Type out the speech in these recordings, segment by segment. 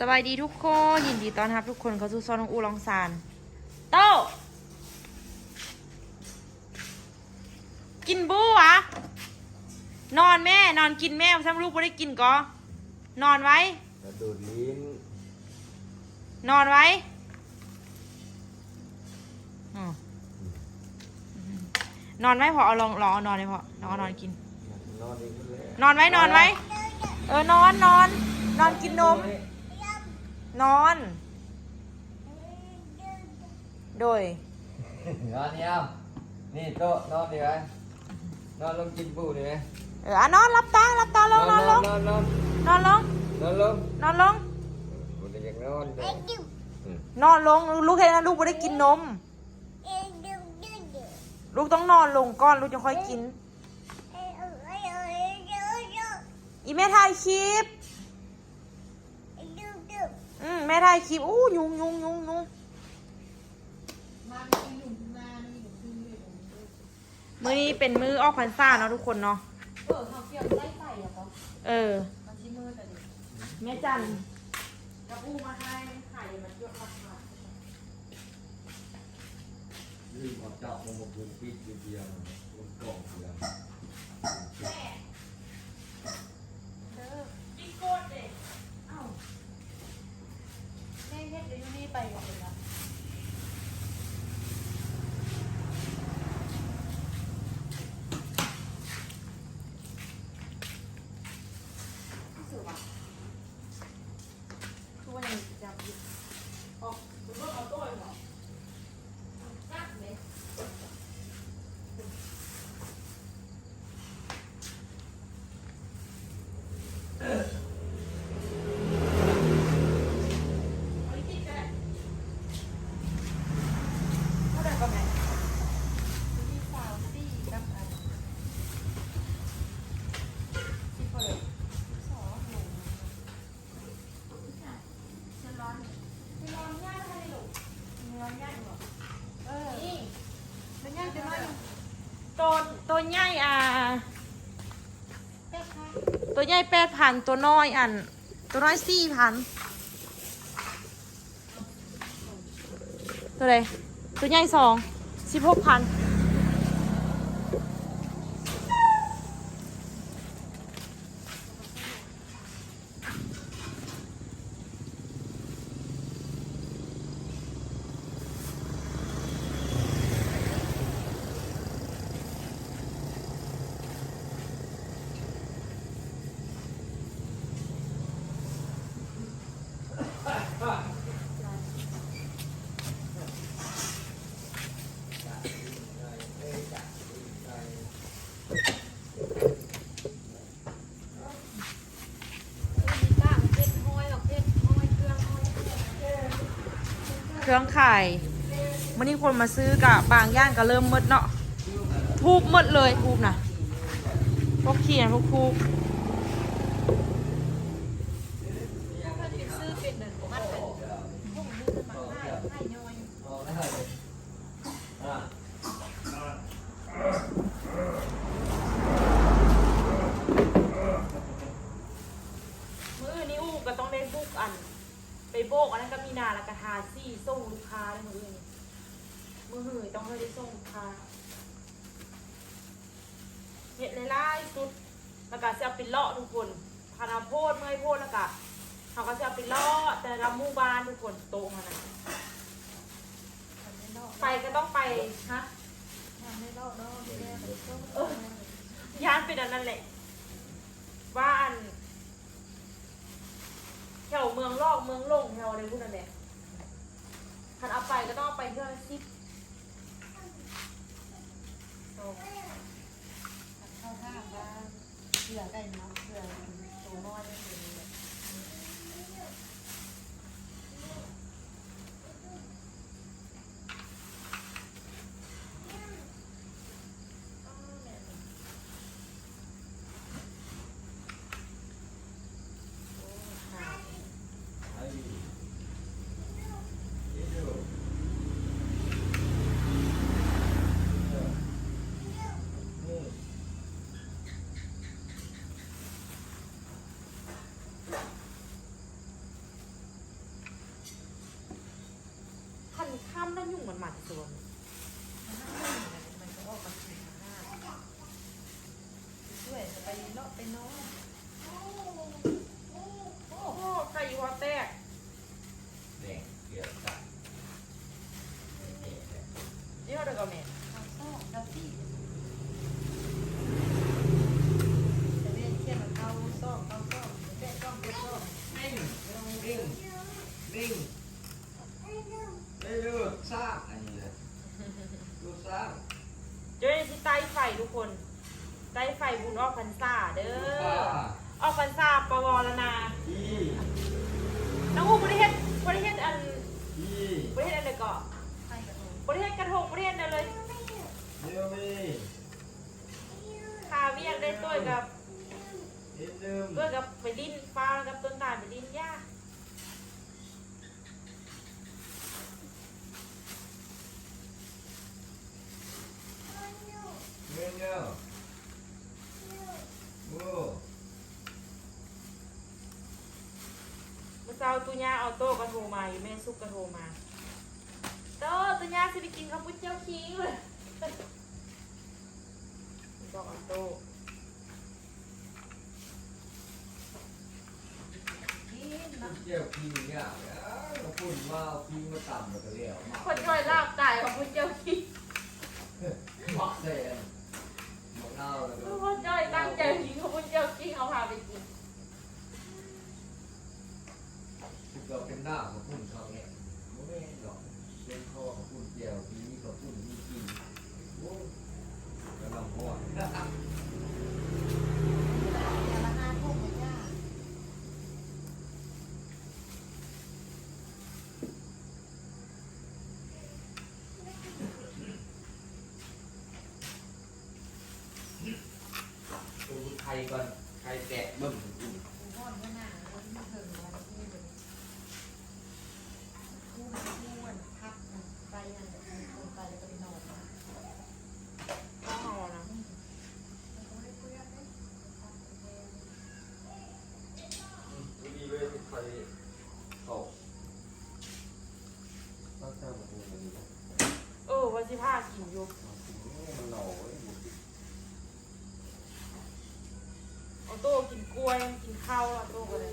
ສະບາຍດີທຸກຄົນ ຍິນດີຕ້ອນຮັບທຸກຄົນເຂົ້າສູ່ຊ່ອງນ້ອງອູ່ລອງຊານ. ໂຕ້ ກິນບູຫວາ? ນອນແມ່ ນອນກິນແມ່ ຊ້ຳລູກບໍ່ໄດ້ກິນກໍ ນອນໄວ ກະດູດລີ້ນ ນອນໄວ. ອືມ ນອນໄວ້ພໍ່ ເອົາລອງ ລອງເອົານອນໃຫ້ພໍ່ ລອງເອົານອນກິນ ນອນອີກແລ້ວ ນອນໄວ້ ນອນໄວ້ ເອີ ນອນ ນອນ ນອນກິນນົມ ນອນ ໂດຍ ນອນນີ້ ເອົາ ນີ້ໂຕະ ນອນນີ້ໄວ້ ນອນລົງກິນປູນີ້ໄວ້ ເອີ ອ່ະ ນອນ ຫຼັບຕາ ຫຼັບຕາລົງ ນອນລົງ ນອນ ນອນ ນອນລົງ ນອນລົງ ນອນລົງ ເອີ ບໍ່ໄດ້ຢາກນອນເດ້ ອືມ ນອນລົງ ລູກເຮັດໃຫ້ລູກບໍ່ໄດ້ກິນນົມ ລູກຕ້ອງນອນລົງກ່ອນ ລູກຈຶ່ງຄ່ອຍກິນ. ອີ່ແມ່ຖ່າຍຄລິບ ອືມ ແມ່ຖ່າຍຄລິບ ອູ້ ຍຸງ ຍຸງ ຍຸງ ຍຸງ. ມື້ນີ້ເປັນມື້ອອກພັນສາເນາະທຸກຄົນເນາະ ເອີ ເຮົາກຽມໄດ້ໄປແລ້ວກໍ ເອີ ມັນຊິມືດແລ້ວເດ້ ແມ່ຈັນ ກັບອູ້ມາໃຫ້ ມັນຂາຍ ມັນຢວດລາຄາ. ລືມເອົາເຈົ້າຂອງບໍ່ເພິ່ນປິດຢູ່ເດຍວ ຄົນກອງເດຍວ ແມ່ ເດີ ກິນໂກດເດ້ ເອົ້າ ແມ່ເຮັດຢູ່ນີ້ໄປຢູ່ເດ້ລະ ຄືວ່າ ໂຕ ໂຕໃຫຍ່ ອ່າ ໂຕໃຫຍ່ແປດພັນ ໂຕນ້ອຍ ອັນ ໂຕນ້ອຍສີ່ພັນ. ໂຕໃດ? ໂຕໃຫຍ່ສອງ ສິບຫົກພັນ. ເຄື່ອງຂາຍ ມື້ນີ້ຄົນມາຊື້ກະບາງຢ່າງກະເລີ່ມໝົດເນາະ ທູບໝົດເລີຍ ທູບນະ ພວກທຽນ ພວກທູບ. ມື້ອື່ນນີ້ອູ້ກະຕ້ອງໄດ້ບຸກ ອັນ ໄປໂບກອັນນັ້ນກະມີນາ ລະກະທາສີສົ່ງລູກຄ້າເດ້ມື້ອື່ນນີ້ ມື້ຮືຕ້ອງໄດ້ສົ່ງລູກຄ້າ. ເຮັດຫຼາຍໆຊຸດ ລະກະຊິເອົາໄປເລາະທຸກຄົນ ຄັນເຮົາໂພດ ເມື່ອຍໂພດ ລະກະເຮົາກະຊິເອົາໄປເລາະແຕ່ລະໝູ່ບ້ານທຸກຄົນ ໂຕະຫັ້ນນະ ໄປກະຕ້ອງໄປ ຮະ ເອີ ຢ້ານເປັນອັນນັ້ນແຫຼະ ວ່າອັນ ແຖວເມືອງລອກ ເມືອງຫຼົງ ແຖວໃດພຸ້ນຫັ້ນແຫຼະ ຄັນເອົາໄປກະຕ້ອງເອົາໄປເທື່ອລະສິບ ເຂົາຖາມວ່າເສືອໄດ້ເນາະ ເສືອໂຕນ້ອຍເປັນແບບ ອືມ. ມາແຕ່ສວນ ມັນກໍອອກມາກິນຂ້າງໜ້າ ຊ່ວຍໄປເລາະໄປນອນ. ໂອ້ ໄຂ່ຢູ່ຫົວແຕກ ແດງເກືອບສັດ ນີ້ເຮົາໄດ້ກໍແມ່ນ ເກົ້າສອງ ເກົ້າສີ່ ແຕ່ແມ່ນຂຽນວ່າ ເກົ້າສອງ ເກົ້າສອງ ແປດສອງ ແປດສອງ ເລັ່ງ ເລັ່ງ ເລັ່ງ ໄດ້ເລີກສ້າງອັນນີ້ແຫຼະ ລູກສ້າງ ເຈົ້າຊິໄຕ້ໄຟທຸກຄົນ ໄຕ້ໄຟບຸນອອກພັນສາເດີ ອອກພັນສາ ປວລະນາ ອີ ນ້ອງອູບໍ່ໄດ້ເຮັດ ບໍ່ໄດ້ເຮັດອັນ ອີ ບໍ່ໄດ້ເຮັດອັນໃດເກາະ ບໍ່ໄດ້ເຮັດກະທົງ ບໍ່ໄດ້ເຮັດແນວເລີຍ ຄາວຽກໄດ້ ໂຕ້ຍກັບ ເອີຍກັບໄປຫຼິ້ນ ຟ້າວກັບຕົ້ນຕານໄປຫຼິ້ນ ຢ່າ ເງິນເດີ ໂອ້ ມື້ເຊົ້າຕູ້ຍ່າອອໂຕ້ກໍໂທມາຢູ່ ແມ່ສຸກກໍໂທມາ ໂຕ້ ຕູ້ຍ່າຊິໄປກິນເຂົ້າປຸ້ນເຈ້ວຄິງ ບອກອອໂຕ້. ແຈ່ວຂີງຍາກແລ້ວ ຄົນວ່າເອົາຂີງມາຕຳແລ້ວກໍແລ້ວ ມາ ຄົນຈ້ອຍລາບຕາຍຂອງຄົນແຈ່ວຂີງ ໝາກແຊນ ໝາກນາວແລ້ວກໍ ຄົນຈ້ອຍຕັ້ງໃຈກິນຂອງຄົນແຈ່ວຂີງ ເອົາພາໄປກິນ ຄືເຂົາເປັນໜ້າຂອງຄຸນເຂົາແອງ ບໍ່ແມ່ນດອກ ເປັນເພາະວ່າເຂົາປຸ້ນແຈ່ວ ມີເຂົາປຸ້ນມີກິນ ໂອ້ຍ ກຳລັງຮ້ອນ ເບິ່ງໄຂ່ກ່ອນ ໄຂ່ແຕກເບິ່ງ ເອີ ວ່າຊິພາກິນຢູ່ ມັນເນົ່າເວີຍ ບໍ່ກິນ ອອໂຕ້ກິນກ້ວຍ ກິນເຂົ້າ ອອໂຕ້ກໍໄດ້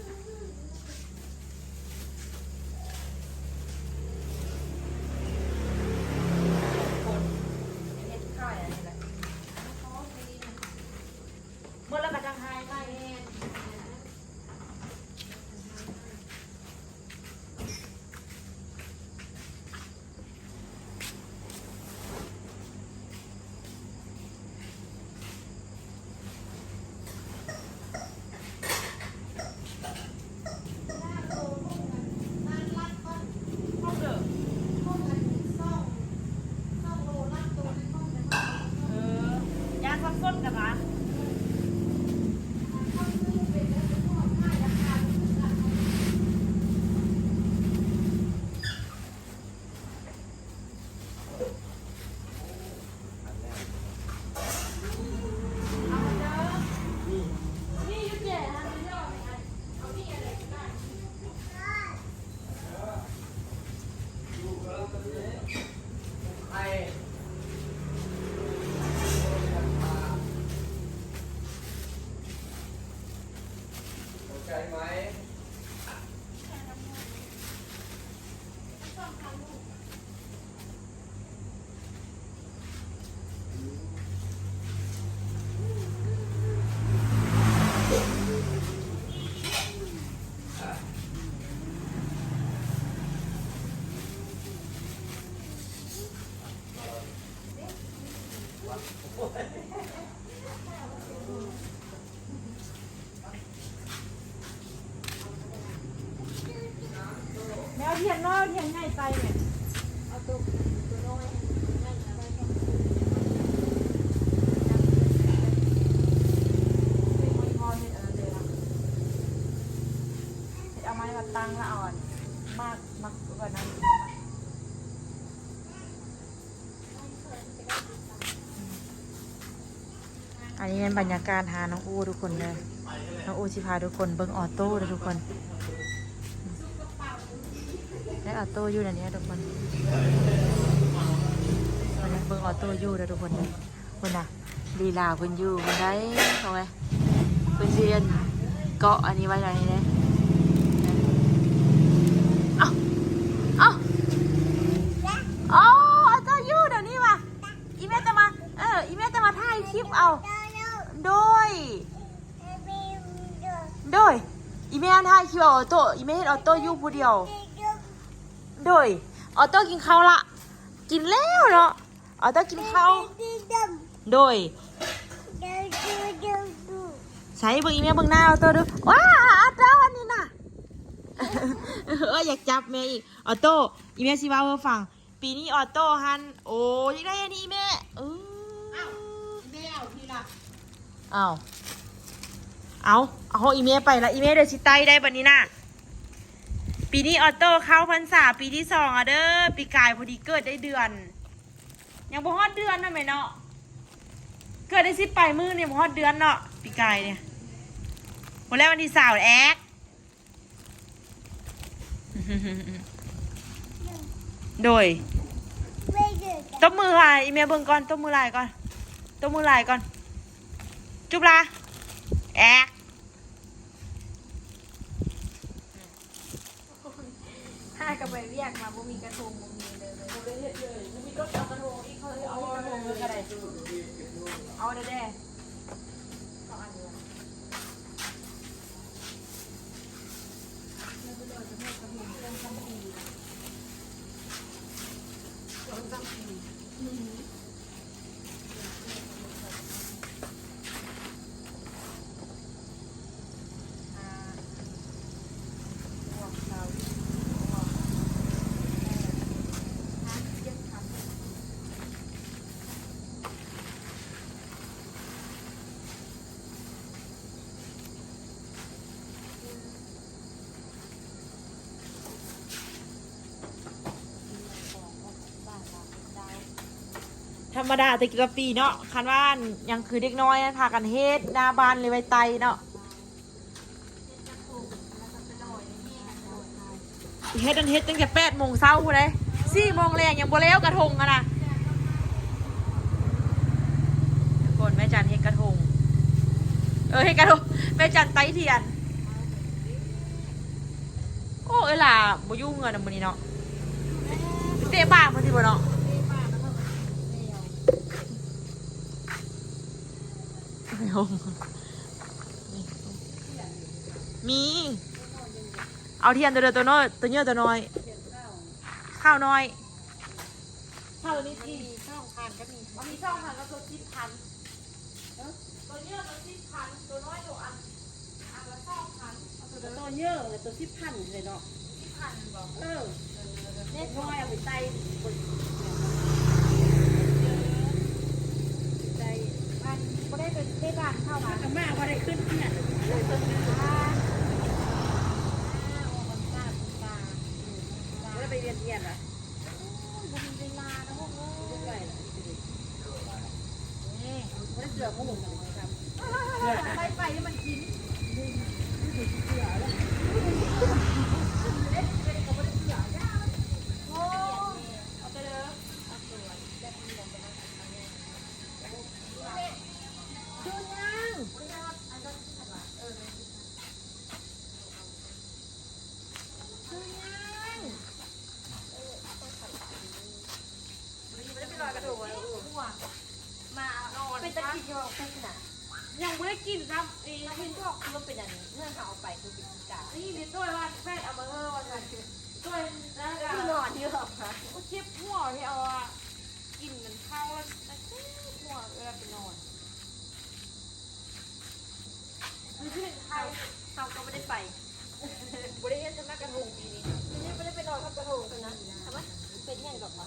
ຄົນເຮັດຂາຍອັນນີ້ແຫຼະ ໝົດແລ້ວກໍຈັ່ງຫາຍໃໝ່. ເອີ ຢ້ານສັບສົນກັນຫວາ? ເຂົ້າໃຈໄໝ? ແມວທຽນເນາະ ທຽນໃຫຍ່ໄປແມ່ ເອົາໂຕ ໂຕນ້ອຍ ໃຫຍ່ໄປ ເອົາໄມ້ມາຕັ້ງ ແລ້ວເອົາອັນໝາກ ໝາກ ອັນນັ້ນ ອັນນີ້ແມ່ນບັນຍາກາດຮ້ານນ້ອງອູ້ທຸກຄົນເດີ ນ້ອງອູ້ຊິພາທຸກຄົນເບິ່ງອອໂຕ້ເດີທຸກຄົນ ໄດ້ອອໂຕ້ຢູ່ໃນນີ້ທຸກຄົນ ເບິ່ງອໍໂຕ້ຢູ່ເດີທຸກຄົນເດີ. ພຸ້ນນະ ລີລາເພິ່ນຢູ່ພຸ້ນໃດ໋ ເອົາໄວ້ ເພິ່ນຊິອັນເກາະອັນນີ້ໄວ້ແນວນີ້ເດ້. ເອົ້າ ເອົ້າ ອໍ ອໍໂຕ້ຢູ່ດຽວນີ້ວ່າ ອີແມ່ຈະມາ ເອີ ອີແມ່ຈະມາຖ່າຍຄລິບເອົາ. ໂດຍ ໂດຍ ອີແມ່ຖ່າຍຄລິບເອົາອໍໂຕ້ ອີແມ່ເຫັນອໍໂຕ້ຢູ່ຜູ້ດຽວ. ໂດຍ ອໍໂຕ້ກິນເຂົ້າລະ ກິນແລ້ວເນາະ. ອໍໂຕ້ກິນເຂົ້າ ໂດຍ ໃສເບິ່ງອີແມ່ເບິ່ງໜ້າອໍໂຕ້ດູ. ວ້າ ອໍໂຕ້ອັນນີ້ນະ ເອີ ຢາກຈັບແມ່ອີກ. ອໍໂຕ້ ອີແມ່ຊິເວົ້າໃຫ້ຟັງ ປີນີ້ອໍໂຕ້ຫັ້ນ ໂອ້ ຢາກໄດ້ອັນນີ້ແມ່. ເອີ ອ້າວ ອີແມ່ເອົາທີລະ ເອົາ ເອົາ ເອົາຂອງອີແມ່ໄປລະ ອີແມ່ເດີຊິໄຕ້ໄດ້ບັດນີ້ນະ. ປີນີ້ອໍໂຕ້ເຂົ້າພັນສາປີທີສອງອະເດີ ປີກາຍພໍດີເກີດໄດ້ເດືອນ ຍັງບໍ່ຮອດເດືອນນະແມ່ເນາະ ເກີດໄດ້ສິບປາຍມື້ນີ້ ຍັງບໍ່ຮອດເດືອນເນາະ ປີກາຍນີ້. ບໍ່ແລ້ວວັນທີຊາວແອກ ໂດຍ ຕົບມືໃຫ້ອີແມ່ເບິ່ງກ່ອນ ຕົບມືຫຼາຍກ່ອນ ຕົບມືຫຼາຍກ່ອນ ຈຸບລາແອກ. ຫາກໍໄປວຽກມາ ບໍ່ມີກະທົງ ບໍ່ມີເລີຍ ບໍ່ໄດ້ເຮັດເລີຍ. ມີລົດເອົາກະທົງອີກ ເຂົາເອົາກະທົງເລີຍກໍໄດ້ ເອົາແດ່ໆ ສອງອັນເລີຍ. ທຳມະດາແຕ່ກີ້ແຕ່ປີເນາະ ຄັນວ່າຍັງຄືເດັກນ້ອຍ ພາກັນເຮັດໜ້າບ້ານ ຫຼືໄວ້ໄຕ້ເນາະ. ເຮັດນັ້ນເຮັດຕັ້ງແຕ່ແປດໂມງເຊົ້າພຸ້ນເດ້ ສີ່ໂມງແລງຍັງບໍ່ແລ້ວກະທົງຫັ້ນນະ. ກ່ອນແມ່ຈັນເຮັດກະທົງ ເອີ ເຮັດກະທົງ ແມ່ຈັນໄຕ້ທຽນ. ໂອ້ ເອື້ອຍຫຼ້າບໍ່ຢູ່ເຮືອນນະມື້ນີ້ເນາະ ໄປເຕະບານພຸ້ນຕິບໍ່ເນາະ. ມີ ເອົາທຽນໂຕເດີ ໂຕນ້ອຍ ໂຕເຍີ້ ໂຕນ້ອຍ ຂາວນ້ອຍ ຂາວນີ້ ມີສອງພັນກໍມີ ມີສອງພັນກັບໂຕສິບພັນ ໂຕເຍີ້ ໂຕສິບພັນ ໂຕນ້ອຍ ໂຕອັນ ອັນລະສອງພັນ ໂຕເຍີ້ ໂຕສິບພັນເລີຍເນາະ. ເອີ ເດັກນ້ອຍເອົາໄປໃສ່ ໃສ່ ມັນບໍ່ໄດ້ໄປເຕະບານເຂົານະ ກະມາບໍ່ໄດ້ຂຶ້ນເຮືອນເລີຍ. ບໍ່ໄດ້ໄປວຽນທຽນລະ ໂອ້ຍ ບໍ່ມີເວລານະລູກເອີຍ ບໍ່ໄປລະ. ນີ້ ບໍ່ໄດ້ເສືອໝູ່ ໄປ ໄປໃຫ້ມັນກິນ ໂອ້ຍ ເອົາແຕ່ເດີ ເອົາແຕ່ເດີ ຄືຫຍັງ? ບໍ່ໄດ້ໄປລອຍກະທົງ ມາ ເປັນຕາກິນຢູ່ບໍ່? ເປັນນະ ຍັງບໍ່ໄດ້ກິນຊ້ຳ. ເອີ ເຫັນບອກຄືວ່າເປັນອັນນີ້ ເຮືອນເຮົາເອົາໄປຄືເປັນຂີ້ກາ. ນີ້ເດັກນ້ອຍວ່າແຟດເອົາມາເຮີວ່າຊັ້ນ ໂດຍ ຄືນອນຢູ່ ໂອ້ ເຈັບຫົວທີ່ເອົາ ກິນເຂົ້າແລ້ວເຈັບຫົວເວລາໄປນອນ. ເຮົາ ເຮົາກໍບໍ່ໄດ້ໄປ ບໍ່ໄດ້ເຮັດສຳນັກກະທົງປີນີ້ ປີນີ້ບໍ່ໄດ້ໄປລອຍທອດກະທົງຊັ້ນນະ. ຖາມວ່າເປັນຫຍັງດອກວະ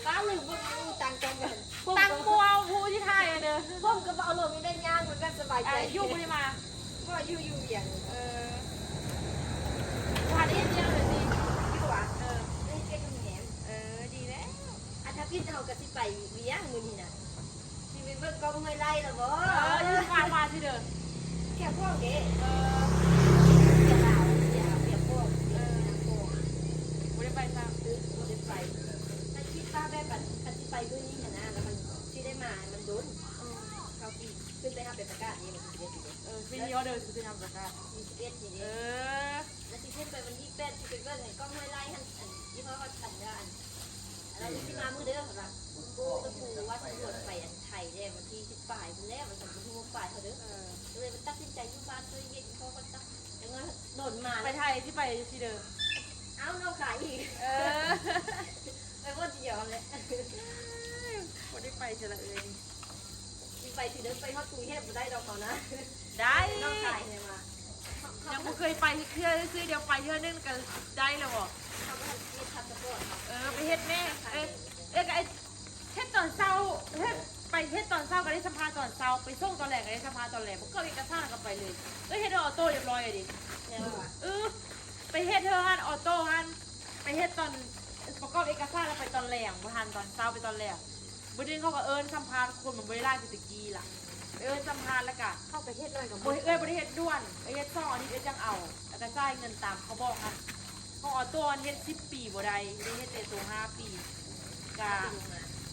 ປ້າລືມເບິ່ງ ຕັ້ງກ້ອງກັນ ຕັ້ງບໍ່ເອົາຜູ້ທີ່ຖ່າຍເດີ ຜົມກໍບໍ່ເອົາລົງ ໄດ້ຍ່າງ ມັນກໍສະບາຍໃຈ. ຢູ່ບໍ່ໄດ້ມາ ບໍ່ ຢູ່ ຢູ່ວຽງ. ເອີ ບໍ່ໄດ້ເຮັດວຽກເລີຍຕິ ຢູ່ຫວາ? ເອີ ໄດ້ເຮັດວຽກກັບແມ່. ເອີ ດີແລ້ວ ອາທິດເຮົາກໍຊິໄປວຽງມື້ນີ້ນະ. ຊິໄປເບິ່ງກ້ອງຫ້ວຍໄລ່ລະບໍ່? ເອີ ຢູ່ຂ້າງມາຊິເດີ ແຄບພວກເດ້. ເອີ ເສຍລາວ ເສຍ ເສຍພວກ ເອີ ບໍ່ໄດ້ໄປຊ້ຳ ບໍ່ໄດ້ໄປ. ແຕ່ຄິດວ່າແບບອັນ ປາຍພຸ້ນແຫຼະ ວ່າຊັ້ນ ບໍ່ຮູ້ວ່າປາຍເທົ່າເດີ. ເອີ ກໍເລີຍວ່າຕັດສິນໃຈຢູ່ບ້ານ ເລີຍເຮັດຢູ່ ເພາະວ່າຕັດ ແຕ່ເງິນໂດນມາ ໄປໄທຊິໄປຊິເດີ. ເອົ້າ ນ້ອງຂາຍອີກ. ເອີ ໄປບໍ່ດຽວແຫຼະ ບໍ່ໄດ້ໄປເທື່ອລະເອີຍ. ຊິໄປຊິເດີ ໄປຮອດກຸງເທບບໍ່ໄດ້ດອກເຮົານະ. ໄດ້ ນ້ອງຂາຍໃຫ້ວ່າ ຍັງບໍ່ເຄີຍໄປຈັກເທື່ອ ຊື່ດຽວໄປເທື່ອໜຶ່ງກໍໄດ້ແລ້ວບໍ? ເຮົາບໍ່ທັນເຮັດພາສປອດເນາະ. ເອີ ໄປເຮັດແມ່. ເອີ ເອີ ກໍເຮັດຕອນເຊົ້າ ເຮັດ ໄປເຮັດຕອນເຊົ້າກໍໄດ້ສຳພາດຕອນເຊົ້າ ໄປສົ່ງຕອນແລງກໍໄດ້ສຳພາດຕອນແລງ ປະກອບເອກະສານແລ້ວກໍໄມ່ເລີຍ. ເອີ ເຮັດອອໂຕ້ຮຽບຮ້ອຍເລີຍເດ. ແມ່ນບໍ່ວະ? ເອີ ໄປເຮັດເທື່ອຫັ້ນ ອອໂຕ້ຫັ້ນ ໄປເຮັດຕອນປະກອບເອກະສານແລ້ວໄປຕອນແລງ ບໍ່ທັນຕອນເຊົ້າ ໄປຕອນແລງ. ມື້ໜຶ່ງເຂົາກໍເອີ້ນສຳພາດຄົນ ມັນບໍ່ໄດ້ຫຼາຍຄືແຕ່ກີ້ລະ ໄປເອີ້ນສຳພາດແລ້ວກະ ເຂົາໄປເຮັດໜ້ອຍກໍ ບໍ່ ເອື້ອຍບໍ່ໄດ້ເຮັດດ່ວນ ໄປເຮັດສອງອາທິດ ເອື້ອຍຈັ່ງເອົາ ແລ້ວກະຈ່າຍເງິນຕາມເຂົາບອກຫັ້ນ. ຂອງອອໂຕ້ຫັ້ນເຮັດສິບປີບໍ່ໄດ້ ໄດ້ເຮັດແຕ່ໂຕຫ້າປີ ກະ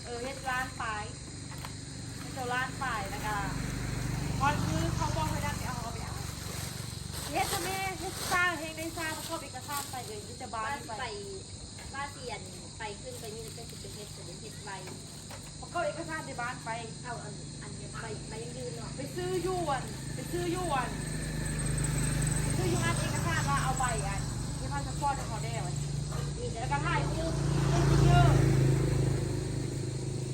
ເອີ ເຮັດລ້ານປາຍ ເຮັດໂຕລ້ານປາຍ ແລ້ວກະຮອດມື້ເຂົາບອກໃຫ້ດັດໄປເອົາ ເຮົາກໍໄປເອົາ. ເຮັດຊະແມ່ ເຮັດຊ້າແຮງໄດ້ຊ້າ ປະກອບເອກະສານໄປເລີຍ ມີແຕ່ບ້ານ ວ່າຊິໄປ ໄປ ວ່າຊິອັນ ໄປຂຶ້ນໄປນີ້ ແລ້ວຈັ່ງຊິໄປເຮັດ ກໍໄດ້ເຮັດໄວ. ປະກອບເອກະສານແຕ່ບ້ານໄປ ເອົາອັນ ອັນໃບ ໃບຢັ້ງຢືນເນາະ ໄປຊື້ຢູ່ອັນ ໄປຊື້ຢູ່ອັນ ໄປຊື້ຢູ່ຮ້ານເອກະສານວ່າເອົາໃບອັນເຮັດພາສະປອດໃຫ້ເຂົາແດ່ວ່າ ມີແລ້ວກໍຖ່າຍຮູບ ເຮັດເຍອະ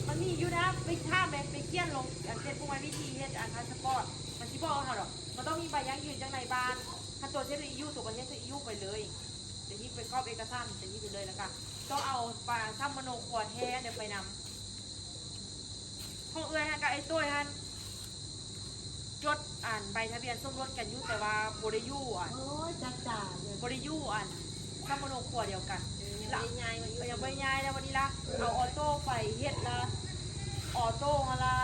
ມັນມີຢູ່ນະ ໄປຖາມແມ່ ໄປຂຽນລົງອັນເຟສບຸກ ມັນວິທີເຮັດອັນພາສະປອດ ມັນຊິບອກເຮົາດອກ ມັນຕ້ອງມີໃບຢັ້ງຢືນຈາກນາຍບ້ານ. ຄັນຕົວເຮັດຢູ່ ຕົວກໍເຮັດຢູ່ໄປເລີຍ ໄປຮີບ ໄປກອບເອກະສານ ໄປຮີບໄປເລີຍ ແລ້ວກໍຕ້ອງເອົາປາສຳມະໂນຄົວແທ້ນັ້ນໄປນຳ. ຂອງເອື້ອຍຫັ້ນກັບອ້າຍໂຕ້ຍຫັ້ນ ຈົດອັນໃບທະບຽນສົມລົດກັນຢູ່ ແຕ່ວ່າບໍ່ໄດ້ຢູ່ອັນ ໂອ້ຍ ຈັກຈາເລີຍ ບໍ່ໄດ້ຢູ່ອັນສຳມະໂນຄົວດຽວກັນ. ເອີ ຍັງບໍ່ໄດ້ຍ້າຍມາຢູ່ ຍັງບໍ່ໄດ້ຍ້າຍ ແລ້ວບັດນີ້ລະ ເອົາອອໂຕ້ໄປເຮັດລະ ອອໂຕ້ຫັ້ນລະ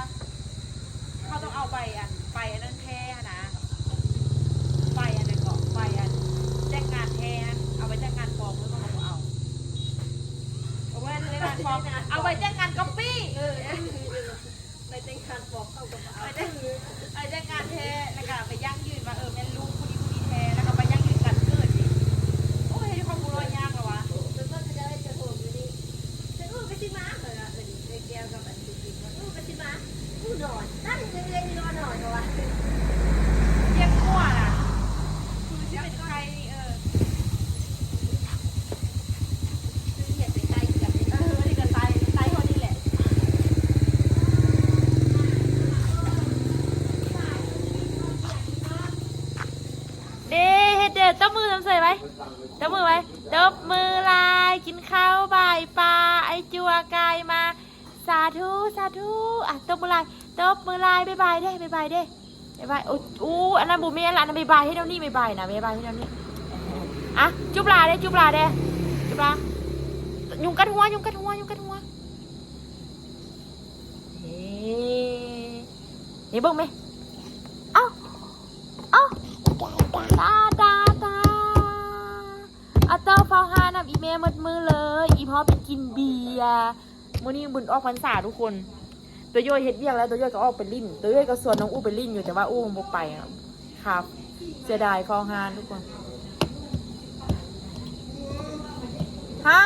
ເຂົາຕ້ອງເອົາໃບອັນ ໃບອັນນັ້ນແທ້ຫັ້ນນະ ໃບອັນໃດເກາະ ໃບອັນແຈ້ງງານແທ້ຫັ້ນ ເອົາໃບແຈ້ງງານປອມເຂົາກໍບໍ່ເອົາ. ເອົາໃບແຈ້ງງານປອມ ເອົາໃບແຈ້ງງານກັອບປີ້ ເອີ ໃບແຈ້ງງານປອມເຂົາກໍບໍ່ເອົາ ໃບແຈ້ງງານແທ້ ແລ້ວກໍໃບຢັ້ງຢືນວ່າ ເອີ ແມ່ນລູກຜູ້ນີ້ຜູ້ນີ້ແທ້ ແລ້ວກໍໃບຢັ້ງຢືນການເກີດອີກ. ໂອ້ຍ ເຮັດຄວາມຮູ້ລອຍຍາກລະວະ ເພິ່ນວ່າເຂົາເຈົ້າເຮັດກະໂທງຢູ່ນີ້ ເພິ່ນ ເອີ ກໍຊິມາ ເພິ່ນວ່າ ເພິ່ນ ເອື້ອຍແກ້ວກັບອັນ ເພິ່ນວ່າ ເອີ ກໍຊິມາ ກູນອນ ຕັ້ງເຮືອນຢູ່ນອນ ເຂົາວ່າ ເຈັບຫົວນະ ຄືຊິເປັນໄຂ້ນີ້ ເອີ ຄືເຮັດໄປໄກຄືກັນເດ້ ເອີ ອັນນີ້ກໍໄຕ ໄຕຮອດນີ້ແຫຼະ. ເດ້ ເຮັດເດີ ຕົບມືນຳໃສ່ໄວ້ ຕົບມືໄວ້ ຕົບມືຫຼາຍ ກິນເຂົ້າບາຍປາ ໄອ້ຈົວກາຍມາ ສາທຸ ສາທຸ ອ່ະ ຕົບມືຫຼາຍ ຕົບມືຫຼາຍ ບາຍບາຍເດ້ ບາຍບາຍເດ້ ບາຍບາຍ. ໂອ້ ໂອ້ ອັນນັ້ນບໍ່ແມ່ນລະ ອັນນັ້ນບາຍບາຍ ເຮັດແນວນີ້ ບາຍບາຍນະ ບາຍບາຍເຮັດແນວນີ້. ອ່ະ ຈູບຫຼາເດ້ ຈູບຫຼາເດ້ ຈູບຫຼາ. ຍຸງກັດຫົວ ຍຸງກັດຫົວ ຍຸງກັດຫົວ. ເອີ ນີ້ເບິ່ງແມະ ເອົ້າ ເອົ້າ ຕາ ຕາ ຕາ. ອາເຕົ້າເຝົ້າຮ້ານນຳອີ່ແມ່ໝົດມື້ເລີຍ ອີ່ພໍ່ໄປກິນເບຍ. ມື້ນີ້ບຸນອອກພັນສາທຸກຄົນ ໂຕໂຢຍເຮັດວຽກແລ້ວ ໂຕໂຢຍກໍອອກໄປຫຼິ້ນ ໂຕໂຢຍກໍຊວນນ້ອງອູໄປຫຼິ້ນຢູ່ ແຕ່ວ່າອູມັນບໍ່ໄປ ຄັບ ເສຍດາຍເຝົ້າຮ້ານທຸກຄົນ. ຮະ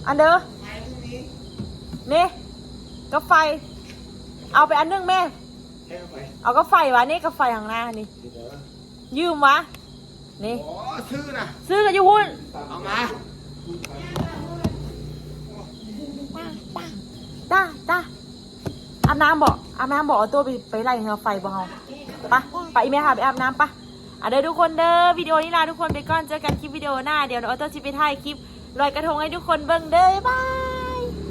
ອັນເດີ ເມ ກາໄຟ ເອົາໄປອັນໜຶ່ງແມ່ ເອົາກາໄຟວະ ນີ້ກາໄຟຂ້າງໜ້ານີ້ ຢືມວະ ນີ້ ອໍ ຊື້ນະ ຊື້ກັນຢູ່ພຸ້ນ ເອົາມາ ຕາ ຕາ ອາບນ້ຳບໍ ອາບນ້ຳບໍ ເອົາໂຕໄປ ໄປໄລ່ເຮືອໄຟບໍ່ເຮົາ ປະ ປະ ອີ່ແມ່ພາໄປອາບນ້ຳປະ. ອາ ເດີທຸກຄົນເດີ ວິດີໂອນີ້ລາທຸກຄົນໄປກ່ອນ ເຈີກັນຄລິບວິດີໂອໜ້າ ດຽວອອໂຕ້ຊິໄປຖ່າຍຄລິບລອຍກະທົງໃຫ້ທຸກຄົນເບິ່ງເດີ ບາຍ.